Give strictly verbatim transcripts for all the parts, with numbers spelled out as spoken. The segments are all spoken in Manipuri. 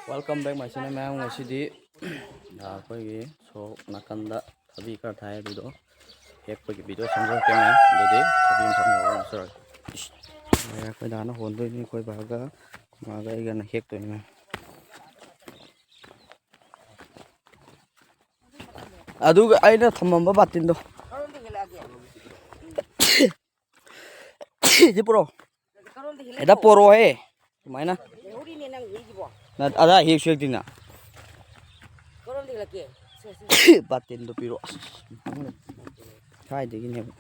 Welcome back my channel, ꯃꯌꯥꯝ꯫ ꯉꯁꯤꯗꯤ ꯑꯩꯈꯣꯏꯒꯤ ꯁꯣꯔꯣꯛ ꯅꯥꯀꯟꯗ ꯊꯕꯤ ꯈꯔ ꯊꯥꯏ, ꯑꯗꯨꯗꯣ ꯍꯦꯛꯄꯒꯤ ꯚꯤꯗꯤꯑꯣ ꯁꯦꯝꯖꯔꯛꯀꯦ ꯃꯌꯥꯝ꯫ ꯑꯗꯨꯗꯤ ꯊꯕꯤ ꯃꯐꯝ ꯌꯧꯔꯒ ꯉꯥꯛꯆꯔꯒꯦ꯫ ꯑꯩꯈꯣꯏ ꯗꯥꯅ ꯍꯣꯟꯗꯣꯏꯅꯤ, ꯑꯩꯈꯣꯏ ꯕꯥꯒ ꯃꯥꯒ ꯑꯩꯒꯅ ꯍꯦꯛꯇꯣꯏꯅꯤ ꯃꯌꯥꯝ꯫ ꯑꯗꯨꯒ ꯑꯩꯅ ꯊꯝꯃꯝꯕ ꯕꯥꯇꯤꯟꯗꯣ ꯁꯤ ꯄꯨꯔꯛꯑꯣ꯫ ꯀꯔꯣꯝꯗ ꯍꯦꯛꯂꯛꯏꯅꯣ? ꯍꯦꯛꯇ ꯄꯣꯔꯛꯑꯣꯍꯦ꯫ ꯁꯨꯃꯥꯏꯅ꯫ ꯂꯩꯍꯧꯔꯤꯅꯦ ꯅꯪ ꯍꯦꯛꯏꯁꯤꯕꯣ꯫ ꯅ-, ꯑꯗꯥ ꯍꯦꯛꯁꯨ ꯍꯦꯛꯇꯤꯅ꯫ ꯀꯔꯣꯝꯗ ꯍꯦꯛꯂꯛꯀꯦ? ꯁꯦ, ꯁꯦ꯫ ꯕꯥꯇꯤꯟꯗꯣ ꯄꯤꯔꯛꯑꯣ꯫ ꯑꯁ, ꯁ꯭ꯋꯥꯏꯗꯒꯤꯅꯦꯕ꯫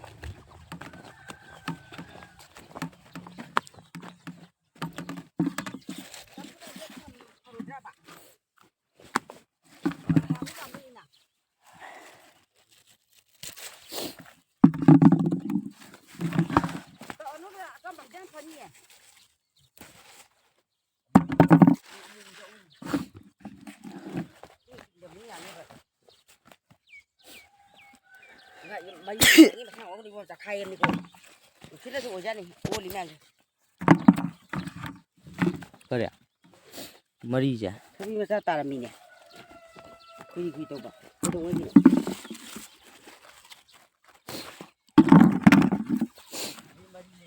ꯃꯔꯤ ꯃꯈꯥ ꯑꯣꯟꯕꯅꯤꯀꯣ, ꯆꯈꯥꯏꯔꯅꯤꯀꯣ꯫ ꯎꯆꯤꯅꯁꯨ ꯑꯣꯏꯖꯥꯠꯅꯤ, ꯑꯣꯜꯂꯤ ꯃꯌꯥꯝꯁꯦ꯫ ꯀꯔꯤ? ꯃꯔꯤꯁꯦ? ꯊꯕꯤ ꯃꯆꯥ ꯇꯥꯔꯝꯃꯤꯅꯦ꯫ ꯈꯨꯏ ꯈꯨꯏ ꯇꯧꯕ꯫ ꯀꯩꯗꯧꯉꯩꯒꯤꯅꯣ?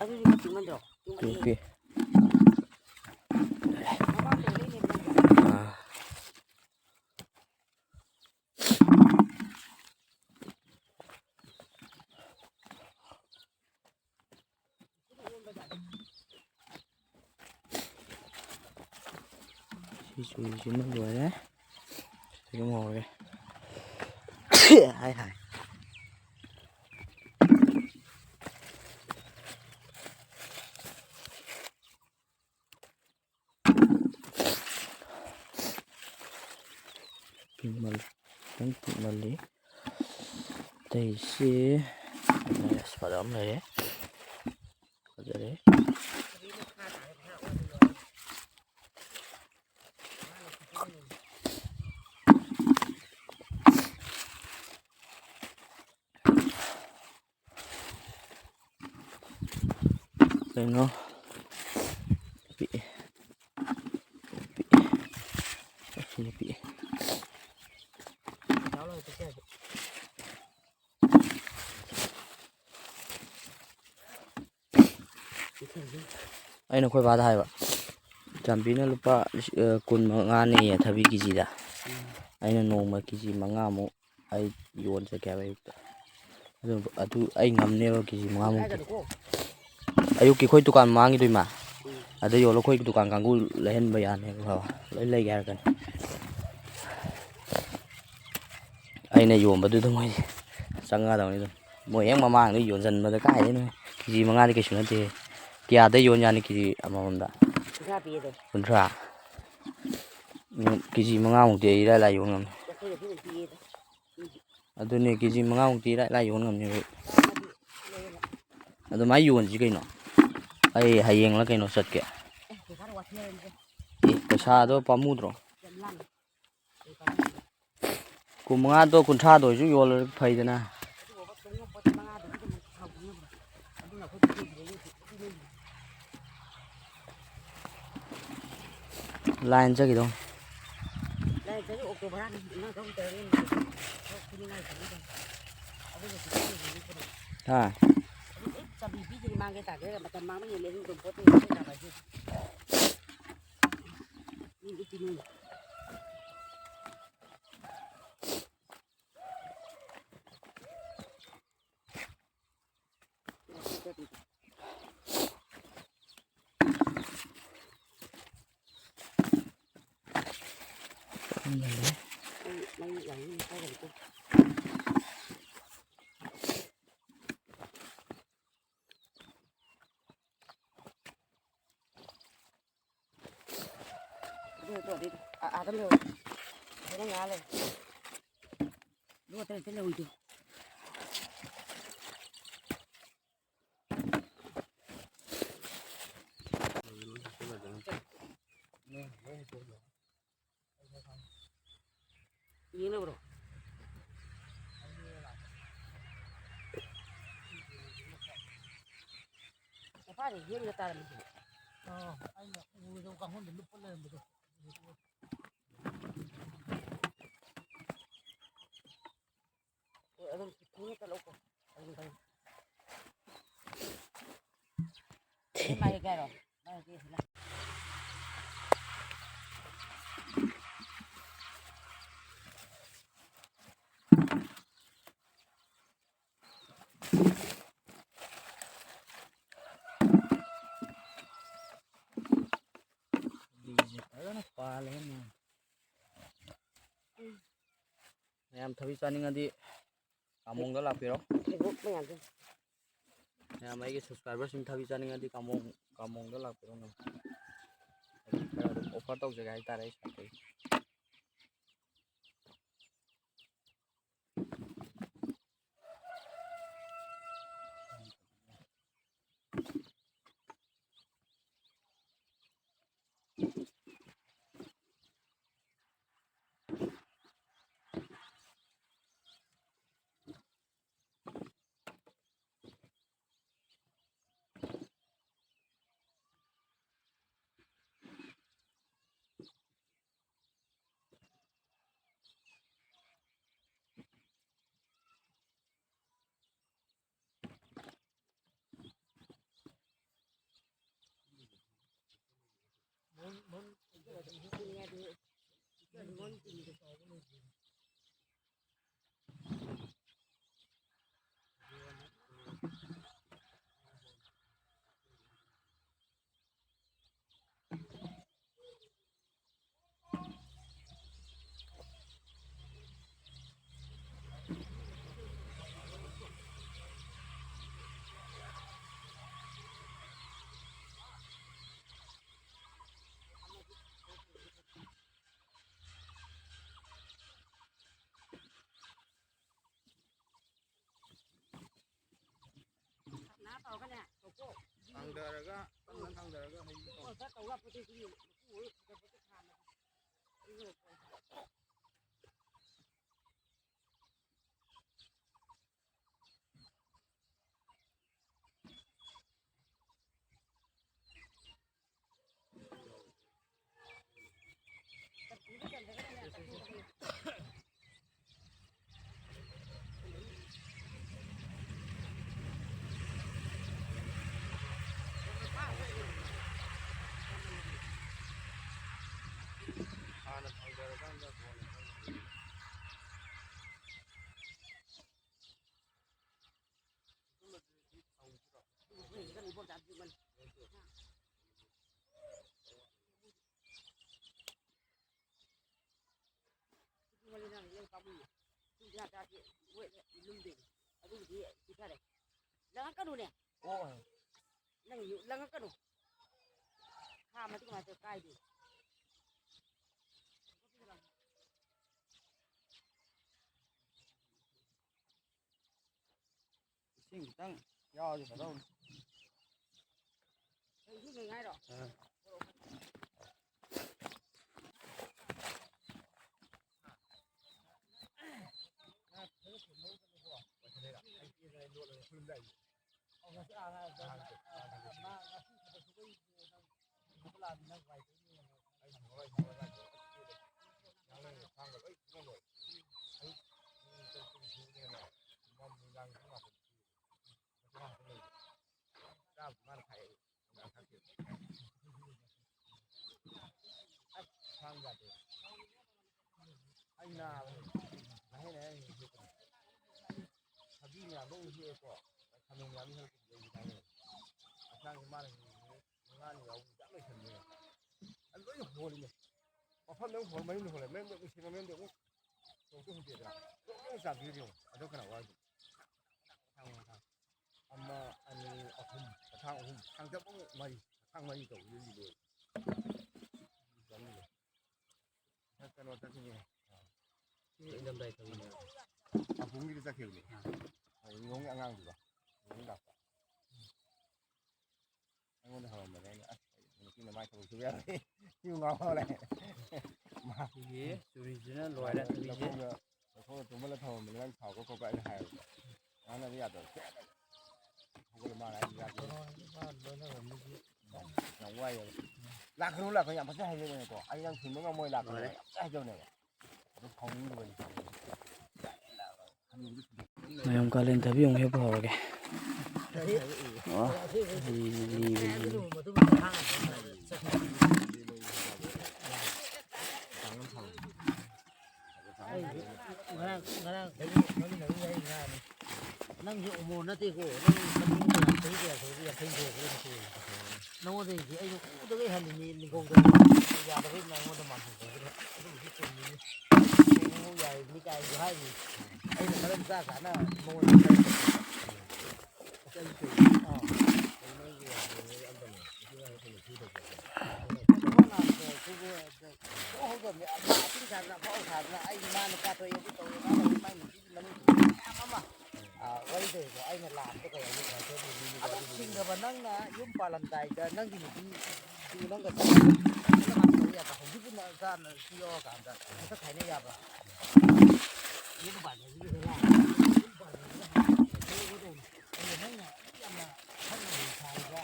ꯑꯗꯨꯗꯤ ꯈꯔ ꯄꯤꯛꯃꯟꯗ꯭ꯔꯣ? ꯄꯤꯛꯃꯟꯗ꯭ꯔꯣ? ꯄꯤꯛꯑꯦ꯫ ꯃꯃꯥꯡꯗ ꯂꯩꯅꯦ꯫ ꯑꯥ꯫ ꯁꯤ ꯆꯨꯔꯤꯁꯤꯃ ꯂꯣꯏꯔꯦ꯫ ꯁꯤꯃ ꯍꯧꯔꯦ꯫ ꯍꯥꯏ ꯍꯥꯏ꯫ ꯄꯤꯛꯃꯜ-, ꯈꯤꯇꯪ ꯄꯤꯛꯃꯜꯂꯤ꯫ ꯑꯇꯩꯁꯤ ꯑꯁ ꯐꯖꯕ ꯑꯃ ꯂꯩꯔꯦ꯫ ꯐꯖꯔꯦ꯫ ꯀꯩꯅꯣ ꯄꯤꯛꯑꯦ꯫ ꯄꯤꯛꯑꯦ꯫ ꯑꯩꯅ ꯑꯩꯈꯣꯏ ꯕꯥꯗ ꯍꯥꯏꯕ, "ꯆꯥꯟꯕꯤꯅ ꯂꯨꯄꯥ ꯂꯤꯁꯤꯡ, ꯑ, ꯀꯨꯟ ꯃꯉꯥꯅꯦꯌꯦ ꯊꯕꯤ ꯀꯦꯖꯤꯗ꯫ ꯑꯩꯅ ꯅꯣꯡꯃ ꯀꯦꯖꯤ ꯃꯉꯥꯃꯨꯛ ꯑꯩ ꯌꯣꯟ ꯆꯠꯀꯦ ꯍꯥꯏꯕ ꯑꯌꯨꯛꯇ꯫ ꯑꯗꯨ, ꯑꯗꯨ ꯑꯩ ꯉꯝꯅꯦꯕ ꯀꯦꯖꯤ ꯃꯉꯥꯃꯨꯛꯇꯤ꯫ ꯑꯌꯨꯛꯀꯤ ꯑꯩꯈꯣꯏ ꯗꯨꯀꯥꯟ ꯃꯃꯥꯡꯒꯤꯗꯣ, ꯏꯃꯥ, ꯑꯗ ꯌꯣꯜꯂꯣ, ꯑꯩꯈꯣꯏ ꯗꯨꯀꯥꯟ ꯀꯥꯡꯕꯨ ꯂꯩꯍꯟꯕ ꯌꯥꯅꯦꯕ, ꯐꯕ ꯂꯣꯏ ꯂꯩꯒꯦ ꯍꯥꯏꯔꯛꯀꯅꯤ꯫ ꯑꯩꯅ ꯌꯣꯟꯕꯗꯨꯗ ꯃꯣꯏ ꯆꯪꯉꯛꯑꯗꯧꯅꯤ ꯑꯗꯨꯝ꯫ ꯃꯣꯏ ꯍꯦꯛ ꯃꯃꯥꯡꯗ ꯌꯣꯟꯁꯤꯟꯕꯗ ꯀꯥꯏꯗꯩꯅꯣ? ꯀꯦꯖꯤ ꯃꯉꯥꯗꯤ ꯀꯩꯁꯨ ꯅꯠꯇꯦ꯫ ꯀꯌꯥꯗ ꯌꯣꯟ ꯌꯥꯅꯤ ꯀꯦꯖꯤ ꯑꯃꯃꯝꯗ? ꯀꯨꯟꯊ꯭ꯔꯥ ꯄꯤꯌꯦ ꯑꯗꯣ꯫ ꯀꯨꯟꯊ꯭ꯔꯥ? ꯎꯝ, ꯀꯦꯖꯤ ꯃꯉꯥꯃꯨꯛꯇꯤ ꯑꯩ ꯏꯔꯥꯏ ꯂꯥꯏ ꯌꯣꯟ ꯉꯝꯅꯤ꯫ ꯌꯥꯡꯈꯩ ꯌꯥꯡꯈꯩ ꯑꯗꯨꯝ ꯄꯤꯌꯦ ꯑꯗꯣ꯫ ꯑꯗꯨꯅꯦ, ꯀꯦꯖꯤ ꯃꯉꯥꯃꯨꯛꯇꯤ ꯏꯔꯥꯏ ꯂꯥꯏ ꯌꯣꯟ ꯉꯝꯅꯦꯕ ꯑꯩ꯫ ꯆꯥꯝꯃꯗꯤ ꯂꯩꯌꯦꯕ꯫ ꯑꯗꯨꯃꯥꯏꯅ ꯌꯣꯟꯁꯤ ꯀꯩꯅꯣ꯫ ꯑꯩ ꯍꯌꯦꯡꯂ ꯀꯩꯅꯣ ꯆꯠꯀꯦ꯫ ꯑꯦ, ꯄꯩꯁꯥꯗꯣ ꯋꯥꯊꯤ ꯍꯥꯏꯔꯝꯗ꯭ꯔꯦ꯫ ꯑꯦ, ꯄꯩꯁꯥꯗꯣ ꯄꯥꯝꯃꯨꯗ꯭ꯔꯣ? ꯌꯥꯝ ꯂꯥꯡꯉꯦ꯫ ꯀꯨꯟꯃꯉꯥꯗꯣ ꯀꯨꯟꯊ꯭ꯔꯥꯗꯣ ꯑꯣꯏꯁꯨ ꯌꯣꯜꯂꯗꯤ ꯐꯩꯗꯅ꯫ ꯂꯥꯏꯟ ꯆꯠꯈꯤꯗꯧ꯫ ꯂꯥꯏꯟ ꯆꯠꯈꯤ ꯑꯣꯛꯇꯣ ꯚꯔꯥ ꯅꯪ ꯊꯧ ꯇꯧꯔ ꯅꯪ ꯊꯣꯛ ꯄꯤꯅꯤꯡꯉꯥꯏ ꯇꯧꯅꯤ꯫ ꯑꯗꯨꯒ ꯁꯤꯗ ꯂꯩꯕꯅꯤ ꯀꯩꯅꯣ꯫ ꯍꯥ? ꯑꯗꯨ ꯂꯣꯏ ꯆꯥꯕꯤ ꯄꯤꯗ꯭ꯔꯤ ꯃꯥꯡꯒꯦ ꯇꯥꯒꯦ ꯃꯇꯝ ꯃꯥꯡꯕ ꯍꯦꯜꯂꯦ ꯑꯗꯨ ꯑꯗꯨꯝ ꯄꯣꯠ ꯆꯩ ꯂꯣꯏ ꯇꯥꯕ ꯍꯥꯏꯁꯦ꯫ ꯃꯤ ꯂꯣꯏ ꯄꯤꯅꯩ꯫ ꯑꯗꯨ ꯅꯠꯇ꯭ꯔꯣ ꯑꯗꯩꯗꯤ? ꯑꯥ, ꯑꯥꯗ ꯂꯩꯍꯧꯔꯦ꯫ ꯑꯥꯗ ꯉꯥ ꯂꯩ꯫ ꯑꯗꯨ ꯅꯠꯇ꯭ꯔꯣ ꯍꯦꯛꯇ ꯂꯧꯔꯤꯗꯣ? ꯌꯦꯡꯅꯕ꯭ꯔꯣ? ꯃꯄꯥꯗꯤ ꯌꯦꯡꯗ ꯇꯥꯔꯝꯃꯤꯗꯨꯅꯤ꯫ ꯑꯣ, ꯑꯩꯅ ꯎꯕꯗ ꯀꯥꯡꯈꯨꯜꯗ ꯂꯨꯞꯄ ꯂꯩꯔꯝꯕꯗꯣ꯫ ꯑꯦ, ꯑꯗꯨꯝ ꯆꯤꯡꯈꯠꯂꯛꯎꯀꯣ꯫ ꯑꯗꯨꯝ ꯇꯧ꯫ ꯃꯥꯒꯤ ꯀꯌꯥꯔꯣ? ꯃꯥꯒꯤ ꯂꯤꯁꯦ ꯐꯖꯅ ꯄꯥꯜꯂꯦ ꯃꯌꯥꯝ꯫ ꯃꯌꯥꯝ ꯊꯕꯤ ꯆꯥꯅꯤꯡꯉꯗꯤ ꯀꯥꯃꯣꯡꯗ ꯂꯥꯛꯄꯤꯔꯣ꯫ ꯍꯩꯕꯣꯛ ꯃꯌꯥꯝꯁꯦ꯫ ꯃꯌꯥꯝ ꯑꯩꯒꯤ subscriberꯁꯤꯡ ꯊꯕꯤ ꯆꯥꯅꯤꯡꯉꯗꯤ ꯀꯥꯃꯣꯡ, ꯀꯥꯃꯣꯡꯗ ꯂꯥꯛꯄꯤꯔꯣ ꯃꯌꯥꯝ꯫ ꯑꯩ ꯈꯔ ꯑꯗꯨꯝ offer ꯇꯧꯖꯒꯦ ꯍꯥꯏꯇꯥꯔꯦ ꯑꯩ ꯁꯥꯏꯠꯇꯒꯤ꯫ ꯅꯥ ꯇꯧꯔꯒꯅꯦ, ꯇꯧꯀꯣ꯫ ꯊꯥꯡꯗꯔꯒ, ꯀꯟꯅ ꯊꯥꯡꯗꯔꯒ ꯍꯩ ꯇꯧ꯫ ꯍꯣꯏ, ꯈꯔ ꯇꯧ ꯌꯥꯄꯣꯠꯇꯦ, ꯑꯗꯨꯗꯤ ꯃꯀꯨ ꯍꯣꯏ ꯐꯖꯕꯗꯤ ꯊꯥꯅꯕ꯫ ꯑꯗꯨꯕꯨꯗꯤ ꯄꯤꯊꯔꯦ꯫ ꯂꯪꯉꯛꯀꯅꯨꯅꯦ꯫ ꯑꯣ꯫ ꯅꯪ ꯂꯪꯉꯛꯀꯅꯨ꯫ ꯈꯥ ꯃꯇꯤꯛ ꯉꯥꯛꯇ ꯀꯥꯏꯗꯦ꯫ ꯏꯁꯤꯡ ꯈꯤꯇꯪ ꯌꯥꯎꯔꯗꯤ ꯐꯗꯧꯅꯤ꯫ ꯏꯁꯤꯡ ꯂꯩꯉꯥꯏꯔꯣ? ꯑꯥ꯫ ꯑꯩ ꯅꯥꯕꯅꯦ꯫ ꯉꯥꯍꯩꯅ ꯑꯩ ꯍꯦꯛꯄꯅꯦ꯫ ꯊꯕꯤ ꯃꯌꯥꯝꯗꯣ ꯑꯃꯨꯛ ꯍꯦꯛꯑꯦꯀꯣ꯫ ꯈꯥꯃꯦꯟ ꯃꯌꯥꯝꯗꯣ ꯍꯦꯛꯄꯗꯨꯗ ꯑꯩꯁꯨ ꯉꯥꯏꯔꯦ꯫ ꯍꯛꯆꯥꯡꯁꯦ ꯃꯥꯅ ꯅꯨꯃꯤꯠ ꯃꯉꯥꯅꯤ ꯌꯥꯎꯕ ꯆꯞ ꯂꯣꯏꯁꯟꯕꯅꯦ꯫ ꯑꯗꯨ ꯂꯣꯏꯅ ꯍꯣꯜꯂꯤꯅꯦ꯫ ꯃꯐꯝꯗ ꯑꯃꯨꯛ ꯍꯣꯜ, ꯃꯌꯨꯝꯗ ꯍꯣꯜꯂꯦ꯫ ꯃꯌꯨꯝꯗ ꯑꯃꯨꯛ ꯁꯦꯝꯕ, ꯃꯌꯨꯝꯗ ꯑꯃꯨꯛ ꯆꯣꯡꯊꯣꯛ ꯍꯨꯟꯗꯦꯗꯅ꯫ ꯆꯣꯡꯊꯣꯛ ꯆꯥꯕꯤꯔꯤꯕ ꯌꯦꯡꯉꯣ꯫ ꯑꯗꯣ ꯀꯅꯥ ꯋꯥꯔꯤꯅꯣ? ꯃꯊꯥꯡ ꯃꯊꯥꯡ꯫ ꯑꯃ, ꯑꯅꯤ, ꯑꯍꯨꯝ꯫ ꯃꯊꯥꯡ ꯑꯍꯨꯝ꯫ ꯊꯥꯡꯖꯝ ꯑꯃꯨꯛ ꯃꯔꯤ꯫ ꯃꯊꯥꯡ ꯃꯔꯤ ꯇꯧꯕꯗꯒꯤꯗꯤ ꯂꯣꯏꯔꯦ꯫ ꯀꯩꯅꯣ ꯆꯠꯈꯤꯅꯦ꯫ ꯁꯤ ꯏꯪꯊꯝꯊꯥꯒꯤ ꯊꯕꯤꯅꯦ꯫ ꯑꯕꯨꯡꯒꯤꯗ ꯆꯠꯈꯤꯕꯅꯦ꯫ ꯑꯥ꯫ ꯂꯤꯂꯣꯡꯒꯤ ꯑꯉꯥꯡꯗꯨꯒ꯫ ꯂꯤꯂꯣꯡ ꯂꯥꯛꯄ꯫ ꯑꯩꯉꯣꯟꯗ ꯍꯪꯉꯝꯕꯅꯦ ꯑꯩꯅ, "ꯑꯁ, ꯑꯩ ꯅꯨꯄꯤꯅ ꯃꯥꯏ ꯊꯕꯛ ꯁꯨꯕ ꯌꯥꯔꯣꯏ꯫" ꯁꯤꯕꯨ ꯉꯥꯎ ꯂꯩ꯫ ꯃꯥ ꯁꯤꯒꯤ ꯆꯨꯔꯤꯁꯤꯅ ꯂꯣꯏꯔꯦ, ꯊꯕꯤꯁꯦ꯫ ꯂꯧꯈꯣꯡꯗ, ꯂꯧꯈꯣꯡꯗ ꯇꯨꯝꯍꯜꯂ ꯊꯝꯃꯝꯕꯅꯦ, ꯅꯪ ꯁꯥꯎꯕ ꯈꯣꯠꯄ ꯑꯩꯅ ꯍꯥꯏꯌꯦꯕꯀꯣ꯫ ꯃꯥꯅꯗꯤ ꯌꯥꯗꯕ꯫ ꯍꯧꯒꯠꯂ ꯃꯥꯅ ꯍꯥꯏꯁꯤ ꯌꯥꯗꯦ꯫ ꯌꯥꯝ ꯋꯥꯏꯌꯦꯕ꯫ ꯂꯥꯛꯀꯅꯨ, ꯂꯥꯛꯀꯅꯨ ꯌꯥꯝ ꯐꯖꯅ ꯍꯥꯏꯖꯕꯅꯦꯀꯣ꯫ ꯑꯩ ꯅꯪ ꯊꯤꯡꯕ ꯉꯝꯃꯣꯏ, ꯂꯥꯛꯀꯅꯨ ꯂꯣꯏꯔꯦ꯫ ꯌꯥꯝ ꯐꯖꯅ ꯍꯥꯏꯖꯕꯅꯦꯕ꯫ ꯑꯗꯨ ꯁꯥꯎꯅꯤꯡꯗꯕꯅꯤ꯫ ꯃꯌꯥꯝ ꯀꯥꯂꯦꯟ ꯊꯕꯤ ꯑꯃꯨꯛ ꯍꯦꯛꯄ ꯍꯧꯔꯒꯦ꯫ ꯑꯣ, ꯂꯤꯕꯨ ꯂꯤꯕꯅꯤ꯫ ꯉꯔꯥꯡ, ꯉꯔꯥꯡ ꯊꯕꯤ ꯃꯃꯤꯡ ꯍꯥꯏꯔꯤ ꯉꯥꯅꯤ꯫ ꯅꯪꯁꯦ ꯑꯃꯣꯔ ꯅꯠꯇꯦꯀꯣ, ꯅꯪ ꯆꯍꯤ ꯀꯌꯥ ꯁꯨꯔꯒꯦ? ꯌꯥꯡꯈꯩ ꯁꯨꯔꯒꯦ ꯅꯠꯇꯦ꯫ ꯅꯉꯣꯟꯗ ꯑꯩꯁꯦ ꯑꯩꯅ ꯎꯗꯒꯩ ꯍꯜꯂꯤꯅꯤ, ꯅꯤꯡꯊꯧꯗ ꯌꯥꯗꯕꯩ ꯅꯉꯣꯟꯗ ꯃꯥꯟꯍꯟꯕꯗꯨꯅ꯫ ꯑꯗꯨꯕꯨꯗꯤ ꯆꯨꯝꯃꯤꯅꯤ꯫ ꯅꯪ ꯌꯥꯔꯤꯕꯅꯤ ꯀꯥꯏꯁꯨ ꯍꯥꯏꯔꯤ꯫ ꯑꯩꯅ ꯃꯔꯝ ꯆꯥ ꯆꯥꯅ ꯃꯉꯣꯟꯗ ꯍꯥꯏꯔꯛꯄꯅꯤ꯫ ꯑꯁ, ꯑꯩ ꯀꯩ-, ꯑꯥ꯫ ꯊꯣꯛꯍꯧꯗꯕꯅꯦ꯫ ꯑꯃ ꯑꯆꯤꯟ ꯁꯥꯗꯅ ꯑꯐꯥꯎ ꯁꯥꯗꯅ ꯑꯩ ꯃꯥ ꯅꯨꯄꯥ ꯊꯣꯛꯑꯦ, ꯑꯗꯨ ꯇꯧꯔꯦ, ꯑꯗꯥ ꯇꯧꯔꯦ, ꯃꯥꯏ ꯅꯨꯄꯤꯒꯤ ꯃꯅꯤꯡ ꯃꯌꯥꯝ ꯑꯃ, ꯑ, ꯋꯥꯔꯤ ꯇꯧꯔꯤꯗꯣ ꯑꯩꯅ ꯂꯥꯟꯕ ꯀꯩ ꯍꯥꯏꯅꯤ? ꯑꯗꯨ ꯆꯤꯡꯗꯕ ꯅꯪꯅ ꯌꯨꯝ ꯄꯥꯜꯂꯝꯗꯥꯏꯗ ꯅꯪꯒꯤ ꯅꯨꯄꯤ, ꯅꯪꯒ ꯆꯠꯂꯝꯗꯥꯏꯗ ꯍꯧꯖꯤꯛꯄꯨ ꯅꯆꯥ ꯅꯁꯨ ꯌꯥꯎꯔꯀꯥꯟꯗ ꯃꯁꯛ ꯈꯥꯏꯅ ꯌꯥꯕ꯭ꯔꯥ? ꯌꯨꯝ ꯄꯥꯟꯕꯁꯤꯗꯤ ꯕꯦꯔꯥ꯫ ꯌꯨꯝ ꯄꯥꯟꯕꯁꯤꯗ ꯍꯥꯟꯅ ꯇꯧꯒꯗꯧꯅꯤ꯫ ꯑꯗꯨꯒ ꯅꯪꯅ ꯌꯥꯝꯅ ꯈꯪꯅ ꯍꯩ ꯁꯥꯔꯤꯕ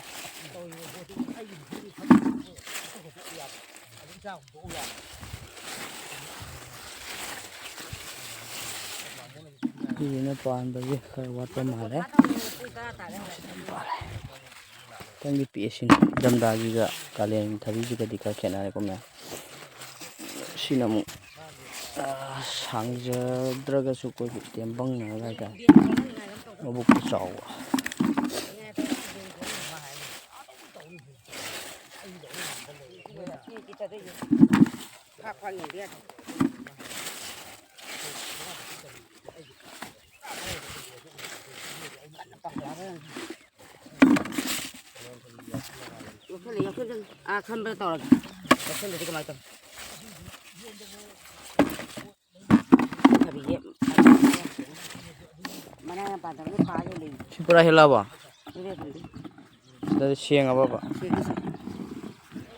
ꯇꯧꯔꯤꯕ ꯄꯣꯠꯇꯨ ꯑꯩꯒꯤ ꯅꯨꯄꯤꯗꯨ ꯈꯪꯗꯕ ꯄꯣꯠ ꯑꯇꯣꯞꯄ ꯄꯣꯠ ꯌꯥꯕ꯫ ꯑꯗꯨꯝ ꯆꯥꯕ ꯇꯣꯛꯎ ꯌꯥꯕ꯫ ꯁꯤꯁꯤꯅ ꯄꯥꯟꯕꯒꯤ ꯈꯔ ꯋꯥꯠꯄ ꯃꯥꯜꯂꯦ꯫ ꯈꯤꯇꯪꯗꯤ ꯄꯤꯛꯑꯦ ꯁꯤꯅ꯫ ꯏꯪꯊꯝꯊꯥꯒꯤꯒ ꯀꯥꯂꯦꯟ ꯊꯕꯤꯁꯤꯒꯗꯤ ꯈꯔ ꯈꯦꯠꯅꯔꯦꯀꯣ ꯃꯌꯥꯝ꯫ ꯁꯤꯅ ꯑꯃꯨꯛ, ꯑ, ꯁꯥꯡꯖꯗ꯭ꯔꯒꯁꯨ ꯑꯩꯈꯣꯏꯒꯤ ꯇꯦꯝꯕꯪꯅꯔꯒ ꯍꯥꯏꯇꯥꯔꯦ꯫ ꯃꯕꯨꯛꯇꯤ ꯆꯥꯎꯕ꯫ ꯐꯥꯛ ꯐꯥꯛ ꯌꯦꯡꯕ ꯌꯥꯗꯦ꯫ ꯌꯣꯛꯁꯜꯂꯦ, ꯌꯣꯛꯁꯜꯂꯦ꯫ ꯑꯥ, ꯈꯟꯕꯗ ꯇꯧꯔꯒꯦ꯫ ꯌꯣꯛꯁꯜꯂꯗꯤ ꯀꯃꯥꯏꯅ ꯇꯧꯅꯤ? ꯊꯕꯤꯁꯦ ꯃꯅꯥ ꯌꯥꯝ ꯄꯥꯟꯗꯕꯅ ꯄꯥꯜꯂꯦ ꯂꯩ꯫ ꯁꯤ ꯄꯨꯔꯥ ꯍꯦꯜꯂꯛꯑꯕꯣ? ꯍꯦꯜꯂꯦ ꯊꯝꯕꯤ꯫ ꯑꯗꯨꯗꯤ ꯁꯦꯡꯉꯕꯕ? ꯁꯦꯡꯉꯦ, ꯁꯦꯡꯉꯦ꯫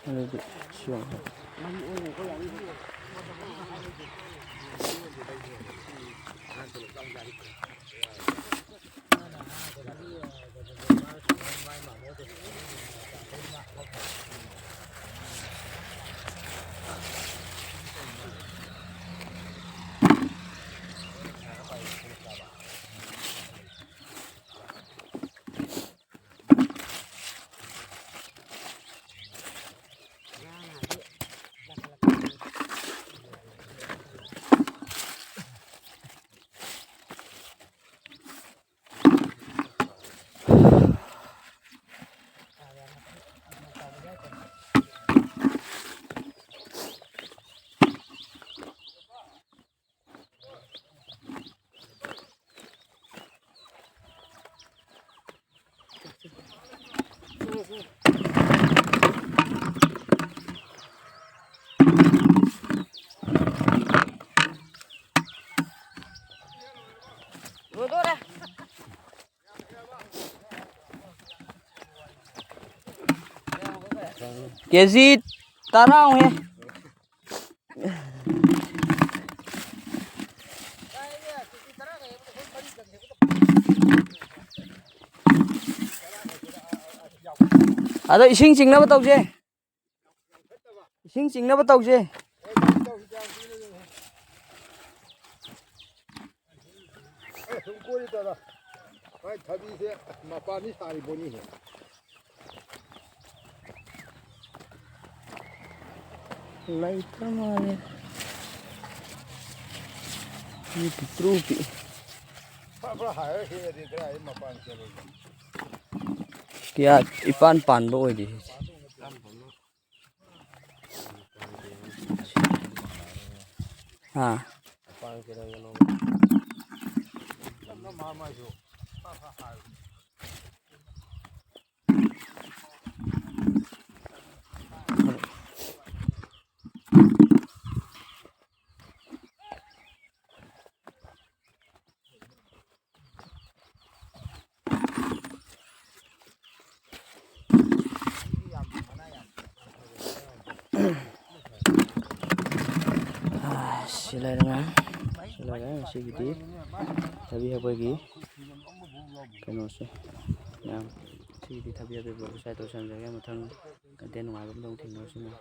ꯑꯗꯨꯗꯤ ꯁꯦꯡꯉꯦ꯫ ꯃꯍꯤ ꯑꯣꯏꯅ ꯑꯩꯈꯣꯏ ꯌꯥꯅꯤꯡꯗꯦ꯫ ꯀꯦꯖꯤ ꯇꯔꯥꯃꯨꯛ ꯍꯦ꯫ ꯑꯗꯣ ꯏꯁꯤꯡ ꯆꯤꯡꯅꯕ ꯇꯧꯁꯦ꯫ ꯏꯁꯤꯡ ꯆꯤꯡꯅꯕ ꯇꯧꯁꯦ꯫ ꯑꯦ, ꯁꯨꯝ ꯀꯣꯏꯔꯤ ꯇꯧꯔ꯫ ꯍꯣꯏ, ꯊꯕꯤꯁꯦ ꯃꯄꯥꯟꯗꯤ ꯁꯥꯔꯤꯕꯣꯅꯤꯅꯦ꯫ ꯂꯩꯇ꯭ꯔ ꯃꯥꯜꯂꯦ꯫ ꯃꯤ ꯄꯤꯛꯇ꯭ꯔꯨ ꯄꯤꯛꯏ꯫ ꯐꯕ꯭ꯔꯥ ꯍꯥꯏꯔ ꯍꯦꯛꯑꯗꯤ ꯀꯗꯥꯏ ꯃꯄꯥꯟ ꯆꯦꯜꯂꯣꯏꯗ꯫ ꯀꯌꯥ ꯏꯄꯥꯟ ꯄꯥꯟꯕ ꯑꯣꯏꯗꯦ ꯁꯤꯁꯦ꯫ ꯍꯥ꯫ ꯁꯤ ꯂꯩꯔꯦ ꯃꯌꯥꯝ꯫ ꯁꯤ ꯂꯩꯔꯦ ꯉꯁꯤꯒꯤꯗꯤ ꯊꯕꯤ ꯍꯦꯛꯄꯒꯤ ꯀꯩꯅꯣꯁꯦ ꯃꯌꯥꯝ꯫ ꯁꯤꯒꯤꯗꯤ ꯊꯕꯤ ꯍꯦꯛꯄꯒꯤ vlog ꯁ꯭ꯋꯥꯏꯗ ꯂꯣꯏꯁꯤꯟꯖꯔꯒꯦ꯫ ꯃꯊꯪ content ꯅꯨꯡꯉꯥꯏꯕ ꯑꯃꯗ ꯑꯃꯨꯛ ꯊꯦꯡꯅꯔꯁꯤ ꯃꯌꯥꯝ꯫